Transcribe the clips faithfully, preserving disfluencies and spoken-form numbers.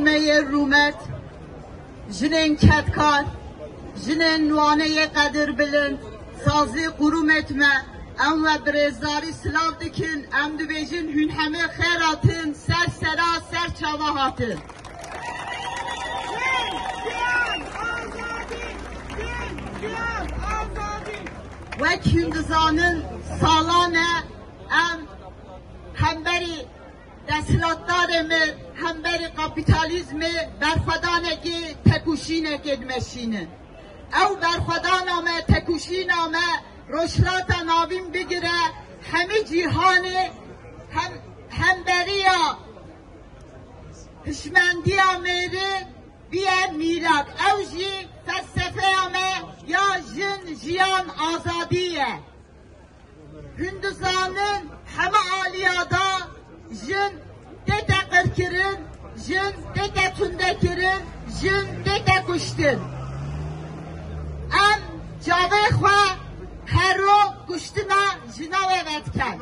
Meyê rûmet, jinên kedkar, jinên wane yê qedirbilind, sazê qurûmêt me, em we bi rêzdarî silav dikin, em dibêjin hûn hemê xêr hatin, ser sera, ser çava hatin. Wek hûn dizanin, salan e em hemberî desthilatdarê me, hemberî kapîtalîzmê berxwedanekê, tekûşînekê dimeşînin. Ew berxwedana me, tekûşîna me, Rojhilata Navîn bigire, hemî cîhanê hem, hemberiya hişmendiya mêrê biye mîrat. Ew jî felsefeya me ya jin, jiyan, azadî ye. Hûn dizanin heme aliya da jin tête qirkirin, jin tête tundekirin, jin tête kuştin. Em çavê xwe her ro kuştina jina ve vedikin.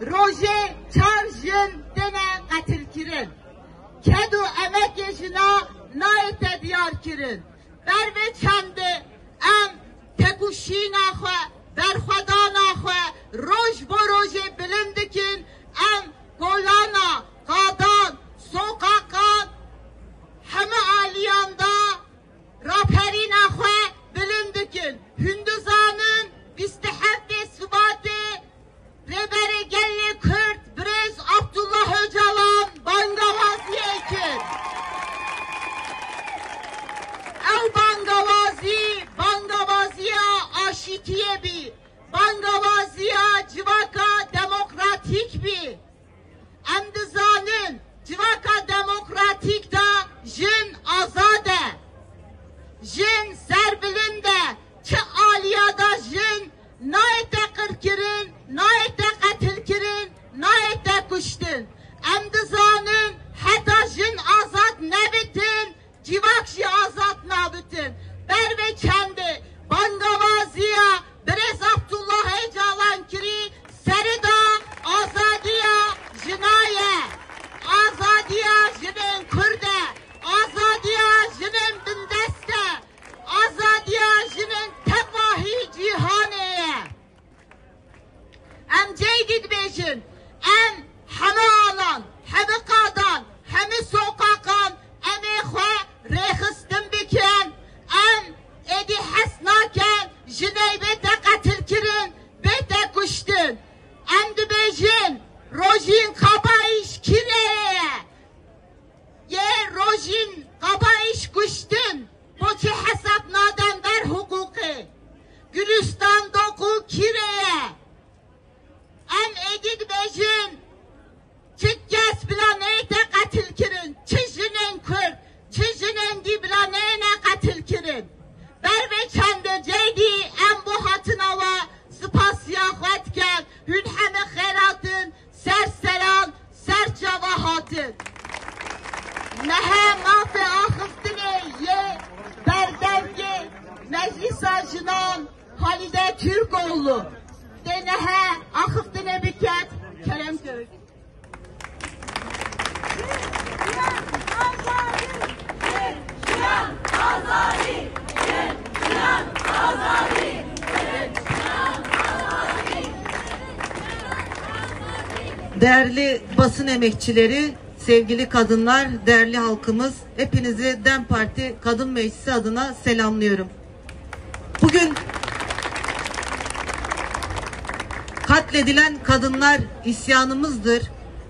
Rojê çar jin têne qetilkirin. Ked û emekê jina nayête diyarkirin. Ber vê çendê em tekûşîna xwe, berxwedana xwe roj bo rojê bilind dikin, em kolana, qadan, soqaqan, heme aliyan da raperîna xwe bilind dikin. Hûn dizanin bîst û heftê Sibatê Rêberê Gelê Kurd Birêz Abdullah Ocalan bangawaziyê kir. Ew bangawazî, bangawaziya aşîtiyê bî, bangawaziya civaka demokratîk bî. Em dizanin civaka demokratîk de jin azad e. Jin serbilind e. Çi aliya de jin nayête qirkirin, nayête qetilkirin, nayête kuştin. Em dizanin heta jin azad nebitin, civak jî azad nabitin. Ber vê çendê bangawaziya Birêz Abdullah Ocalan kirî, serida azadiya jina ye. Azadiya jinên Kurd e. Azadiya jinên bindest e. Azadiya jinên tevahî cîhanê ye. Em ceydî dibêjin, em heme alan, heme qadan, heme soqaqan, em ê xwe rêxistin bikin, em êdî hes nakin jinê bête qetilkirin, bête kuştin. Em dibêjin, Rojîn Kabayîş kî rê ye? Yê Rojîn Kabayîş kuştin, bo çi hesab naden ber hiqûqê? Gülistan Doku kî rê ye? Em êdî dibêjin, çi kes bila neyête qetilkirin, çi jinên Kurd, çi jinên dî bila neyêne qetilkirin. Ber vê çendê ceydî em bo hatina we spasiya xwe dikin. Hûn heme xêr hatin, ser seran, ser çava hatin. Mehe mafê axiftinê yê berdevkê Meclisa Jinan Halide Türkoğlu tê nehe axiftinê biket. Kerem kök. Değerli basın emekçileri, sevgili kadınlar, değerli halkımız, hepinizi DEM Parti Kadın Meclisi adına selamlıyorum. Bugün katledilen kadınlar isyanımızdır,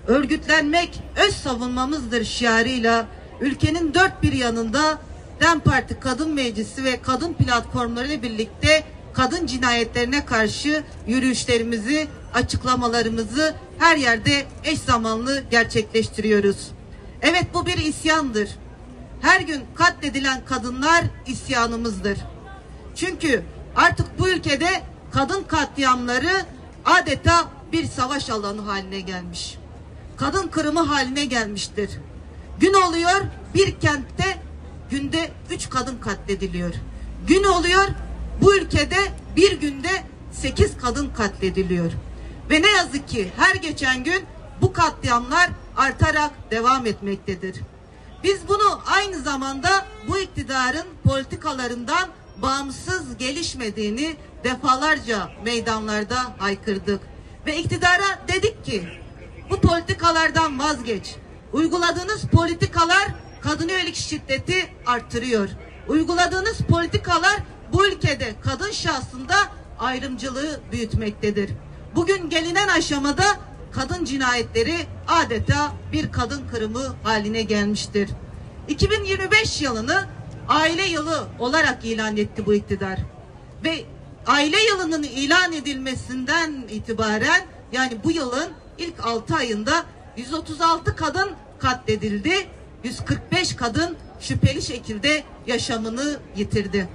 örgütlenmek öz savunmamızdır şiarıyla ülkenin dört bir yanında DEM Parti Kadın Meclisi ve kadın platformları ile birlikte kadın cinayetlerine karşı yürüyüşlerimizi, açıklamalarımızı her yerde eş zamanlı gerçekleştiriyoruz. Evet, bu bir isyandır. Her gün katledilen kadınlar isyanımızdır. Çünkü artık bu ülkede kadın katliamları adeta bir savaş alanı haline gelmiş. Kadın kırımı haline gelmiştir. Gün oluyor, bir kentte günde üç kadın katlediliyor. Gün oluyor, bu ülkede bir günde sekiz kadın katlediliyor. Ve ne yazık ki her geçen gün bu katliamlar artarak devam etmektedir. Biz bunu aynı zamanda bu iktidarın politikalarından bağımsız gelişmediğini defalarca meydanlarda haykırdık. Ve iktidara dedik ki, bu politikalardan vazgeç. Uyguladığınız politikalar kadına yönelik şiddeti arttırıyor. Uyguladığınız politikalar bu ülkede kadın şahsında ayrımcılığı büyütmektedir. Bugün gelinen aşamada kadın cinayetleri adeta bir kadın kırımı haline gelmiştir. iki bin yirmi beş yılını aile yılı olarak ilan etti bu iktidar. Ve aile yılının ilan edilmesinden itibaren, yani bu yılın ilk altı ayında yüz otuz altı kadın katledildi, yüz kırk beş kadın şüpheli şekilde yaşamını yitirdi.